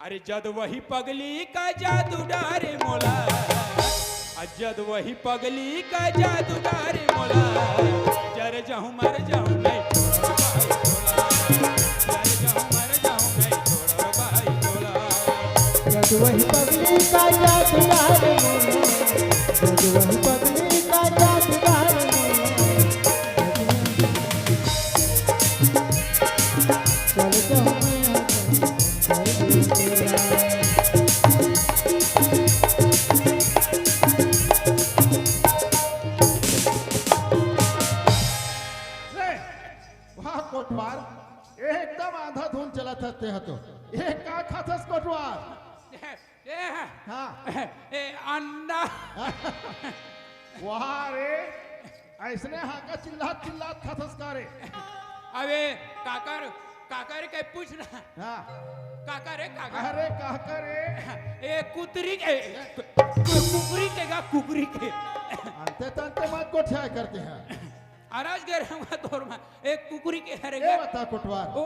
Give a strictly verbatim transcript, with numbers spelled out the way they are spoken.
अरे जद वही पगली का जादू डारे मोला, आ जद वही पगली का जादू डारे मोला, जर जाऊं मर जाऊं नहीं छोड़ो भाई भोला, जर जाऊं मर जाऊं नहीं छोड़ो भाई भोला। जद वही पगली का जादू डारे मोला, जद वही पगली का जादू डारे मोला। चल जाऊं मैं, ले, वाह कोटवार, एकदम आंधाधुन चलत हस तेहा तो। ये का खाथस कोटवार? ए, हाँ। ए, अंडा। वाह रे, अइसने हाका चिल्लात चिल्लात खाथस का रे? अबे, काकर, काकर के पूछ ना। हाँ। काकर रे, काकर। अरे, काकर रे। ए, कुतरी के, कु-, कुकरी के गा, कुकरी के। अंते तंते मत गोठियाए करते हैं। अरज गे रहूंगा तोर मा, ए, कुकरी के हरे ये गा। बता कोटवार। ओ,